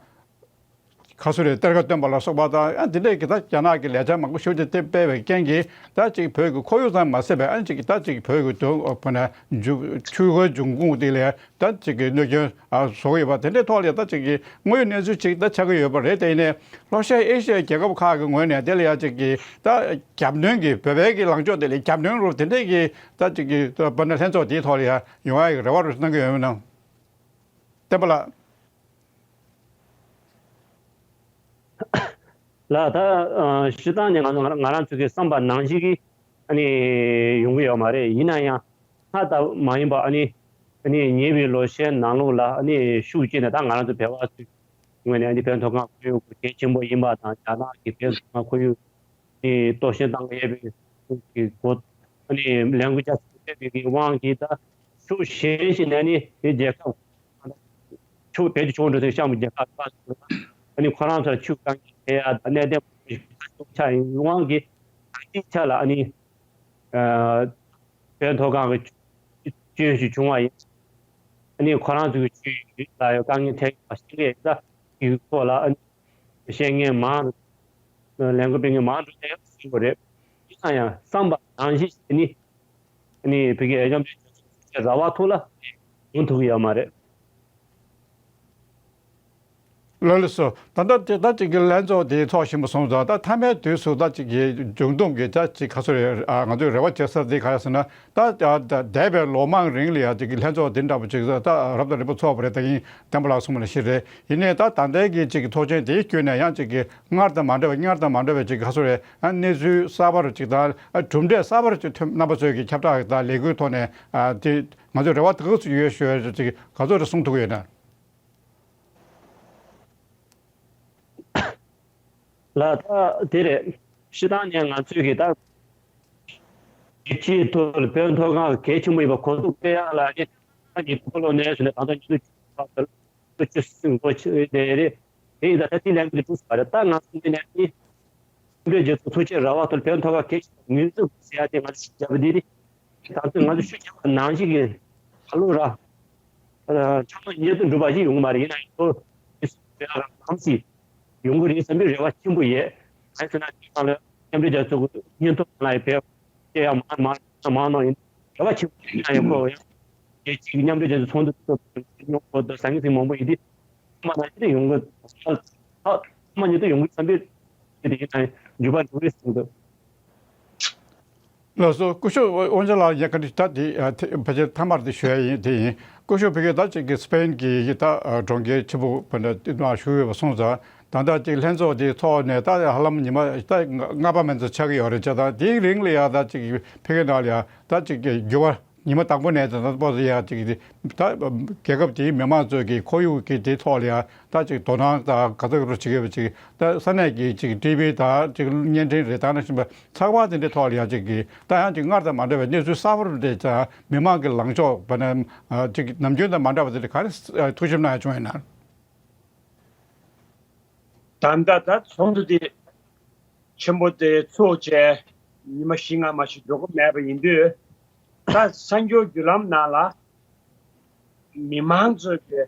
ཁ་སུ་རེ་གཏེར་ཁ་སྟོན་པ་ལ་སོགས་པ་དང་ཨ་འདི་འདྲས་ཀྱི་ད་རྒྱ་ནག་གི་ལས་འཆར་མང་པོ་ཞེ་པོ་ཅིག་དེ་སྤེལ་བའི་རྐྱེན་གྱིས་ད་ཅིག་བོད་ཀྱི་ཁོར་ཡུག་ཙམ་མ་ཟད་པའི་ཨ་ཅིག་ད་ཅིག་བོད་ཀྱི་དོན་དཔེར་ན་འཇུ་ཆུ་འགོའི་འབྱུང་ཁུངས་དེ་ལ་ད་ཅིག་གི་གནོད་སྐྱོན་ཨ་བཟོ་གི་ཡོད་པ་དེ་འདྲའི་ཐོག་ལ་ད་ཅིག་གི་དངོས་ཡོད་གནས་ཚུལ་ཅིག་ད་ཆགས་ཀྱི་ཡོད་པ་རེད། དེ་ཡིན་ནའི་ལྷོ་ཤར་ཨེ་ཤི་ཡའི་རྒྱལ་ཁབ་ཁག་གི་ངོས་ནས་དེ་ལ་ཡ་ཅིག་གི་ད་རྒྱབ་གནོན་གྱི་བོད་པའི་གི་ལངས་ཕྱོགས་དེ་ལ་རྒྱབ་གནོན་རུ་དེ་འདྲས་ཀྱི་ད་ཅིག་གི་དཔེར་ན་ལྷན་ཚོགས་དེའི་ཐོག་ལ་ཡ་ཡོང་ཡ་གི་རེ་བ་རུ་གནང་གི་ཡོད་མེད་ན། བསྟན་པ་ལགས། ལགས། ད་ཨ་སྤྱིར་བཏང་ནས་ང་ཚོ་ང་རང་ང་རང་ཚོ་གི་བསམ་པ་ནང་བཞིན་གྱི་ཨ་ནི་ཡོང་གི་ཡོད་མ་རེད། ཡིན་ན་ཡང་ལྷག་ལྟ་མ་ཡིན་པ་ཨ་ནི་ཨ་ནི་ཉེ་བའི་ལོ་ཤས་ནང་ལོགས་ལ་ཨ་ནི་ཤུགས་སྐྱེད་ནས་ད་ང་རང་ཚོ་བོད་པ་ཚོའི་ངོས་ནས་ཨ་ནི་བོད་མཐོ་སྒང་ཁོར་ཡུག་གལ་ཆེན་པོ་ཡིན་པ་དང་། རྒྱ་ནག་གིས་བོད་མཐོ་སྒང་ཁོར་ཡུག་ནི་གཏོར་བཤིག་བཏང་ཡས་པའི་གི་སྒོ་ཨ་ནི་ལས་འགུལ་རྒྱ་ཆེན་པོ་སྤེལ་བའི་གི་དབང་གིས་ད་ཕྱོགས་གཞན་ཞིག་ནས་ནི་དེ་རྒྱལ་ཁབ་ཕྱོགས་བོད་ཀྱི་ཕྱོགས་འགྲོ་དུས་གཤམ་གྱི་རྒྱལ་ཁབ་ཁག་ཨ་ནི་ཁོ་རང་ཚོར་ཆུ་དཀའ་ངལ་འཕྲད་ཡ་དང་གནས་སྟངས་ཆགས་ཡོད་པའི་དབང་གིས་ད་ལྟའི་ཆ་ལ་ཨ་ནི་ཨ་བོད་མཐོ་སྒང་གི་སྐྱོན་ཞིག་བྱུང་བ་ཡིན། ཨ་ནི་ཁོ་རང་ཚོའི་ཆུ་ཡིན་ལ་ཡང་དཀའ་ངལ་འཕྲད་ཡོད་པ་ཤེས་ཀྱི་ཡོད། ད་དེའི་ཐོག་ལ་ཨ་ནི་བཤད་མཁན་མང་། ལས་འགུལ་སྤེལ་མཁན་མང་འགྲོ་བསྡད་ཡོད་ཟེར་གྱི་རེད། ཡིན་ན་ཡང་བསམ་པ་ནང་བཞིན་ཞིག་ནི་ཨ་ནི་བོད་ཀྱི་མཉམ་འབྲེལ་རྒྱལ་ཚོགས་ཀྱི་ར་བ་ཐོག་ལ་ཡོང་ཐུབ་ཀྱི་ཡོད་མ་རེད། ལགས་ལགས་སོ། ད་ལྟ་དེ་ད་ཅིག་གི་ལྷན་ཚོགས་དེའི་ཐོག་ཞིག་མ་སོང་ཙང་། ད་མཐའ་མའི་དུས་སུ་ད་ཅིག་གི་འབྱུང་སྟངས་ཀྱི་ད་ཅིག་ག་ཚོད་རེད། ཨ་ང་ཚོས་རེ་བ་བྱེད་ས་དེ་ག་རེ་ཟེར་ན། ད་ད་ད་འདས་པའི་ལོ་མང་རིང་ལ་ཡ་ཅིག་གི་ལྷན་ཚོགས་འདི་འདྲ་པོ་ཅིག་ད་རབ་དང་རིམ་པ་ཚོགས་པ་རེད། ད་ཡིན་བསྟན་པ་ལགས་གསུངས་པ་ནང་བཞིན་རེད། ཡིན་ནའི་ད་ད་ལྟའི་གི་ཅིག་གི་ཚོགས་ཆེན་དེའི་བརྒྱུད་ནས་ཡང་ཅིག་གི་སྔར་དང་མ་འདྲ་བའི་སྔར་དང་མ་འདྲ་བའི་ཅིག་ག་ཚོད་རེད། ཨ་གནས་ཚུལ་གསར་པ་རུ་ཅིག་དང་ཨ་གྲུབ་འབྲས་གསར་པ་རུ་ཅིག་ཐོན། རྣམ་པ་ཚོས་ཀྱི་ཁྱབ་བསྒྲགས་དང་ལས་འགུལ་ཐོག་ནས་ཨ་དེ་ང་ཚོས་རེ་བ་དེ་ག་ཚོད་ཡོད་ཞུ་ཡ་ཅིག་ག་ཚོད་རེ་གསུང་ཐུབ་ཀྱི་ཡོད་ན། ལགས། ད་དེ་རེད། སྤྱིར་བཏང་ནས་ང་ཚོས་ཀྱི་ད་རྒྱལ་སྤྱིའི་ཐོག་ལ་བོད་མཐོ་སྒང་གལ་ཆེན་པོ་ཡིན་པ་གོ་རྟོགས་སྤེལ་ཡག་ལ་ནི་ད་ཉིས་སྟོང་ལོ་ནས་བཟུང་ནས་ད་ལྟ་ཉིས་སྟོང་བཅུ་གཅིག་ལོ་བཅུ་གསུམ་ལོ་ཆེ་བ་དེ་རེད། དེ་ཡིན་ད་ལྟ་དེ་ལས་འགུལ་འགྲོ་བཞིན་པ་རེད། ད་ང་ཚོ་འདི་ནས་ནི་མཉམ་འབྲེལ་རྒྱལ་ཚོགས་ཚོགས་ཆེན་ར་བ་ཐོག་ལ་བོད་མཐོ་སྒང་གལ་ཆེ་བ་ངོས་འཛིན་དགོས་ཟེར་ཡ་དེ་ང་ཚོ་ཞིབ་ཕྲ་བ་འདི་རེད། ད་ཚོད་ང་ཚོ་ཤུགས་རྒྱབ་པ་ནང་བཞིན་གྱི་ད་ལོ་ར་ཨ་ཚང་མ་མཉམ་དུ་འགྲུབ་པ་ཞིག་ཡོང་གི་མ་རེད། ཡིན་ན་ཡང་ཁོ་ལམ་ཞིག་ཡོང་གི་རེད་བསམ་པའི་རེ་བ་ཆེན་པོ་ཡོད། གང་ཡིན་ཟེར་ན་དེ་སྒང་ལ་མཉམ་འབྲེལ་རྒྱལ་ཚོགས་ཀྱི་སྙན་ཐོ་གང་ལ་ཡང་བེད་སྤྱོད་ཡག་མང་མང་མང་གནང་ཡིན། རེ་བ་ཆེན་པོ་ཡོད། ཡིན་ན་ཡང་ཁོ་ཡང་རྒྱལ་སྤྱིའི་མཉམ་འབྲེལ་རྒྱལ་ཚོགས་ཚོགས་འདུ་ཚོགས་ཡོང་གི་འདུག་ཟང་ངེ་ཟིང་མང་པོ་ཡིན་དུས་ཚང་མ་ནང་བཞིན་ཡོང་གི་ཚང་མ་ཉིད་དུ་ཡོང་གི་བསམ་པའི་དེ་ཡིན་ན་ཡང་འགྱུར་བ་འགྲོ་གི་རེད་བསམ་གྱི་འདུག་ལགས་སོ། སྐུ་ཞབས་དབང་ཆེན་ལགས་ཡ་ག་འདི་ད་འདི་ཨ་ཐེ་ཕལ་ཆེར་མཐའ་མར་འདི་ཞུ་ཡ་ཡིན། དེ་ཡིན། སྐུ་ཞབས་ཕ་གི་ད་ཅིག་གི་སི་པེན་གྱི་ཡི་ད་ཨ་གྲོང་ཁྱེར་ཆེན་པོ་བ་འདྲ་དེ་ནང་བཞུགས་ཡོད་པ་སོང་ཙང་ ད་ལྟ་ཅིག་ལྷན་ཚོགས་དེའི་ཐོག་ནས་ད་ཧ་ལམ་ཉི་མ་ད་ལྔ་པ་མན་ཙམ་ཆགས་ཀྱི་ཡོད་རེད་བྱས་ཙང་། དེའི་རིང་ལ་ཡ་ད་ཅིག་ཕ་གི་ནང་ལ་ཡ་ད་ཅིག་འགྱུར་བ་ཉི་མ་དང་པོ་ནས་ད་ལྟ་བར་དུ་ཡ་ཅིག་ད་རྒྱལ་ཁབ་དེའི་མི་མང་ཚོས་ཀྱི་ཁོར་ཡུག་གི་དེའི་ཐོག་ལ་ཡ་ད་ཅིག་དོ་སྣང་དང་ག་ཚོད་ག་ཚོད་བྱེད་ཀྱི་ཡོད་པ་ཅིག་ད་ས་གནས་ཀྱི་ཅིག་ཊི་ཝི་དང་ཅིག་བརྙན་འཕྲིན་རེད། ད་ནང་བཞིན་པ་ཚགས་པར་དེ་འདྲའི་ཐོག་ལ་ཡ་ཅིག་གི་ད་ཡང་ཅིག་སྔར་དང་མ་འདྲ་བའི་གནས་ཚུལ་གསར་པ་རེད་ཙང་། མི་མང་གི་ལངས་ཕྱོགས་བ་ན་ཅིག་ནམ་རྒྱུན་དང་མ་འདྲ་བ་དེ་འདྲ་ག་རེ་ཐུགས་ཞིབ་གནང་ཡ་བྱུང་ཡོད་ན། ད་ལྟ་ད་ཚོགས་འདུ་དེ་ཆེན་པོ་དེ་ཚུགས་བྱས་ཉི་མ་བཞི་ལྔ་མ་ཞིག་འགྲོ་གི་མེད་པ་ཡིན་དུས། ད་གསར་འགྱུར་བརྒྱུད་ལམ་ནང་ལ་མི་མང་ཚོས་ཀྱི་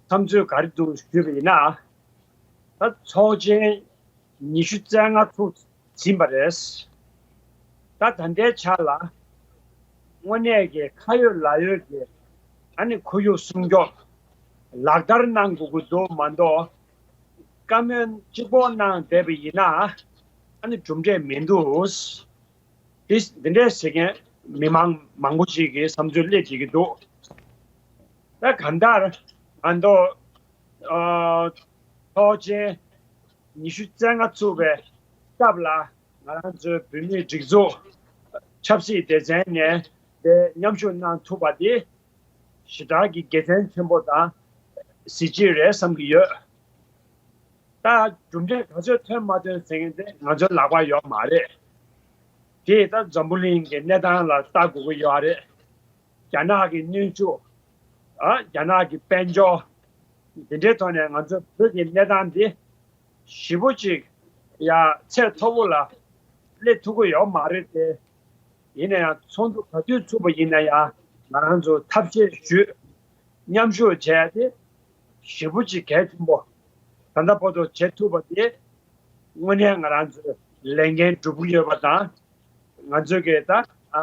བསམ་ཚུལ་ག་རེ་འདུག་ཞུས་པ་ཡིན་ན། ད་ཚོགས་ཆེན་ཉི་ཤུ་རྩ་ལྔ་ཚུགས་ཟིན་པ་རེད། ད་ད་ལྟའི་ཆ་ལ་དངོས་གནས་ཀྱི་ཁ་ཡོད་ལག་ཡོད་ཀྱི་ཨ་ནི་ཁོར་ཡུག་སྲུང་སྐྱོབ་ལག་བསྟར་གནང་དགོས་ཀྱི་འདུག་མ་གཏོགས། བཀའ་མོལ་གཅིག་པོ་གནང་བསྡད་པ་ཡིན་ན་ཨ་ནི་གྲུབ་འབྲས་མི་འདུག་འདི་འདི་འདྲས་ཟེར་མཁན་མི་མང་མང་པོ་ཞིག་གིས་བསམ་ཚུལ་སླེབས་བསྡད་ཀྱི་འདུག་ད་གང་ལྟར་ང་ཚོ་ཨ་ཚོགས་ཆེན་ཉི་ཤུ་རྩ་ལྔ་ཚུགས་པའི་སྐབས་ལ་ང་རང་ཚོའི་བོད་མིའི་སྒྲིག་འཛུགས་ཆབ་སྲིད་སྡེ་ཚན་ནས་དེ་མཉམ་ཞུགས་གནང་ཐུབ་པ་དེ་ཞེ་དྲག་གི་དགེ་མཚན་ཆེན་པོ་དང་གཟི་བརྗིད་རེད་བསམ་གྱི་ཡོད། ད་གྲུབ་འབྲས་ག་ཚོད་ཐོན་མ་ཐོན་ཟེར་མཁན་དེ་ང་ཚོའི་ལག་པར་ཡོད་མ་རེད། དེ་ད་འཛམ་བུ་གླིང་གི་གནས་སྟངས་ལ་ལྟ་དགོས་ཀྱི་ཡོད་རེད། རྒྱ་ནག་གི་གནོན་ཤུགས། ཨ་རྒྱ་ནག་གི་དཔལ་འབྱོར། འདི་འདྲའི་ཐོག་ནས་ང་ཚོ་བོད་ཀྱི་གནས་སྟངས་འདི་ཞེ་པོ་ཅིག་ཡ་ཚད་མཐོ་པོ་ལ་སླེབས་ཐུབ་ཀྱི་ཡོད་མ་རེད་དེ། ཡིན་ན་ཡང་ཚོགས་འདུ་ག་དུས་ཚུགས་པ་ཡིན་ན་ཡང་ང་རང་ཚོ་ཐབས་ཤེས་ཞུས། མཉམ་ཞུགས་བྱས་ཏེ་ཞེ་པོ་ཅིག་གལ་ཆེན་པོ་ད་ལྟ་བར་དུ་བྱེད་ཐུབ་པ་དེ་དངོས་གནས་ང་རང་ཚོའི་ལས་འགན་འགྲུབ་ཀྱི་ཡོད་པ་དང་། ང་ཚོས་ཀྱི་ད་ཨ་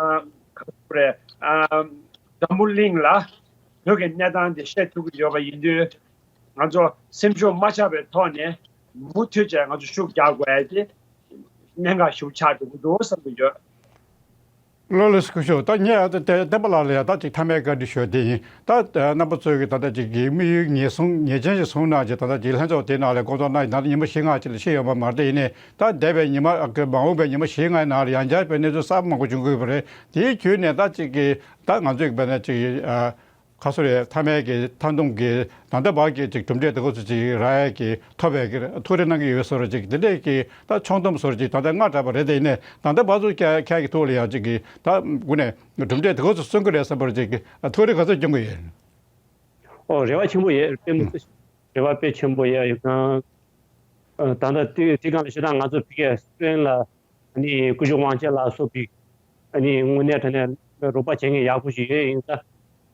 ག་རེ་ཨ་འཛམ་བུ་གླིང་ལ་བོད་ཀྱི་གནས་སྟངས་དེ་བཤད་ཐུབ་ཀྱི་ཡོད་པ་ཡིན་དུས། ང་ཚོ་སེམས་ཤུགས་མ་ཆག་པའི་ཐོག་ནས་མུ་མཐུད་བྱས་ང་ཚོ་ཤུགས་རྒྱག་དགོས་ཡ་དེ་གནད་འགག་ཞིག་ཆགས་འགྲོ་གི་འདུག་བསམ་གྱི་ཡོད། ལགས་ལགས་སོ། སྐུ་ཞབས། ད་ངས་ད་ལྟ་བསྟན་པ་ལགས་ལ་ཡང་ད་ཅིག་མཐའ་མའི་བཀའ་འདྲི་ཞུ་ཡ་དེ་ཡིན། ད་ལྟ་རྣམ་པ་ཚོས་ཀྱི་ད་ལྟ་ཅིག་གི་དམིགས་ཡུལ་ངེས་བཟུང་ངེས་ཅན་ཞིག་བཟུང་གནང་བྱས། ད་ལྟ་ཅིག་ལྷན་ཚོགས་དེ་ནང་ལ་སྐོང་ཚོགས་གནང་ཡིན། ད་ལྟ་ཉི་མ་བཞི་ལྔ་ཅིག་ལ་ཕྱིན་ཡོད་པ་མ་རེད། དེ་ཡིན་ནའི་ད་འདས་པའི་ཉི་མ་ཨ་ཀི་མ་འོངས་པའི་ཉི་མ་བཞི་ལྔའི་ནང་ལ་ཡང་བསྐྱར་དཔེ་གནས་ཚུལ་གསར་པ་མང་པོ་འབྱུང་གི་ཡོད་པ་རེད། དེའི་བརྒྱུད་ནས་ད་ཅིག་གི་ད་ང་ཚོས་དཔེར་ན་ཅིག་ཨ་ག་སོ་རེད། མཐའ་མའི་གི་མཐའ་སྡོམ་གི་ད་ལྟ་བར་གྱི་ཅིག་གྲུབ་འབྲས་དེ་ག་ཚོད་ཅིག་རག་ཡས་ཀྱི་ཐོབ་པའི་གི་ཐུགས་རེ་གནང་གི་ཡོད་བཟོ་འདྲ་ཅིག་དེ་འདྲས་ཀྱི་ད་ཆོག་མཐུན་བཟོ་འདྲ་ཅིག་ད་ལྟ་སྔ་དྲགས་པ་རེད། དེ་ཡིན་ནའི་ད་ལྟ་བར་དུ་ཁྱེད་ཁྱེད་ཀྱི་ཐུགས་ལ་ཡ་ཅིག་གི་ད་དངོས་གནས་གྲུབ་འབྲས་དེ་ག་ཚོད་སོན་གི་རེད་བསམ་པར་ཅིག་གི་ཐུགས་རེ་ག་ཚོད་སྐྱོན་གི་ཡོད། ཨོ་རེ་བ་ཆེན་པོ་ཡོད། དཔེ་མི་སྲིད་རེ་བ་དཔེ་ཆེན་པོ་ཡོད་ཡོད་ཀྱང་། ད་ལྟ་དེ་དེ་གང་ལ་ཞེ་དྲག་ང་ཚོ་ཕ་གིའི་སི་པེན་ལ། ཨ་ནི་སྐུ་ཞབས་དབང་ཆེན་ལགས་སོགས་པའི་ཨ་ནི་དངོས་གནས་དྲང་གནས་རོགས་པ་བྱེད་མཁན་ཡག་པོ་ཞིག་ཡོད། ཡིན་ཙང་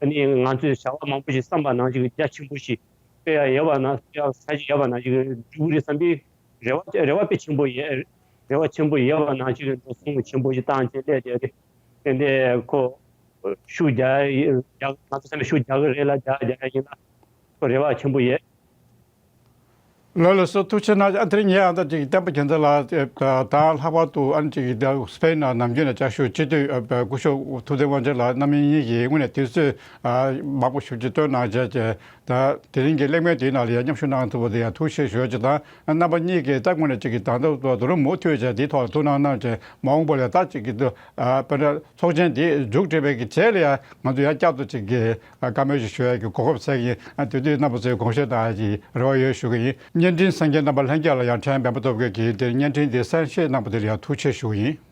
ཨ་ནི་ང་ཚོས་བྱ་བ་མང་པོ་ཞིག་བསམ་པ་ནང་བཞིན་རྒྱ་ཆེན་པོ་ཞིག་སྤེལ་ཡ་ཡོད་པ་ནང་སྤེལ་ཡ་ས་ཞིག་ཡོད་པ་ནང་བཞིན་འགྲུབ་ཀྱི་རེད་བསམ་པའི་རེ་བ་རེ་བ་དཔེ་ཆེན་པོ་ཡོད། རེ་བ་ཆེན་པོ་ཡོད་པ་ནང་བཞིན་འགྲོ་སོང་ཆེན་པོ་ཞིག་བཏང་བྱས་སླེབས་བསྡད་རེད། དེ་འདྲའི་ཁོ་ཤུགས་རྒྱག་ཡ་ཡོད། ང་ཚོ་ཚང་མས་ཤུགས་རྒྱག་གི་རེད་ལ་རྒྱག་རྒྱག་ཡ་ཡིན་ལ་ཁོ་རེ་བ་ཆེན་པོ་ཡོད། ལགས་ལགས་སོ། ཐུགས་རྗེ་གནང་། ཨ་དེ་རིང་ངས་ཨ་ད་ཅིག་བསྟན་པ་རྒྱལ་མཚན་ལགས་དང་ལྷག་པར་དུ་ཨ་ནི་ཅིག་ད་སི་པེན་ནང་ནམ་རྒྱུན་ནས་བཅའ་བཞུགས་སྤྱི་འཐུས་སྐུ་ཞབས་ཐུབ་བསྟན་དབང་ཆེན་ལགས་རྣམ་གཉིས་ཀྱིས་དངོས་གནས་དུས་ཚོད་མང་པོ་ཞེ་པོ་ཅིག་བཏོན་གནང་བྱས་བྱས། ད་དེ་རིང་གི་གླེང་མོལ་དེའི་ནང་ལ་ཡང་མཉམ་ཞུགས་གནང་ཐུབ་པ་དེ་ཡང་ཐུགས་རྗེ་ཆེ་ཞུ་ཡ་ཅིག་དང་། རྣམ་པ་གཉིས་ཀྱིས་ད་དངོས་གནས་ཅིག་གི་ད་ལྟ་བར་དུ་རུ་མུ་མཐུད་བྱས་དེའི་ཐོག་ལ་ཐུགས་སྣང་གནང་བྱས། མ་འོངས་པ་ལ་ད་ཅིག་གི་དུ་ཨ་དཔེར་ན་ཚོགས་ཆེན་འདི་མཇུག་སྒྲིལ་བའི་གི་རྗེས་ལ་ཡང་ང་ཚོ་ཡང་བསྐྱར་དུ་ཅིག་གི་ཨ་བཀའ་མོལ་ཞིག་ཞུ་ཡ་གི་གོ་སྐབས་འཚོལ་གྱི་ཡིན། ཨ་དེ་དུས་རྣམ་པ་ཚོས་དགོངས་བཞེས་གནང་ཡ་གི་རེ་བ་ཡོད་ཞུ་གི་ཡིན། བརྙན་འཕྲིན་གསན་མཁན་རྣམ་པ་ལྷན་རྒྱས་ལ་ཡང་ཕྲན་འབད་པ་སྟོབས་རྒྱས་ཀྱིས་དེར་བརྙན་འཕྲིན་འདི་གསན་བཞེས་གནང་བ་དེ་ལ་ཡང་ཐུགས་རྗེ་ཆེ་ཞུ་གི་ཡིན།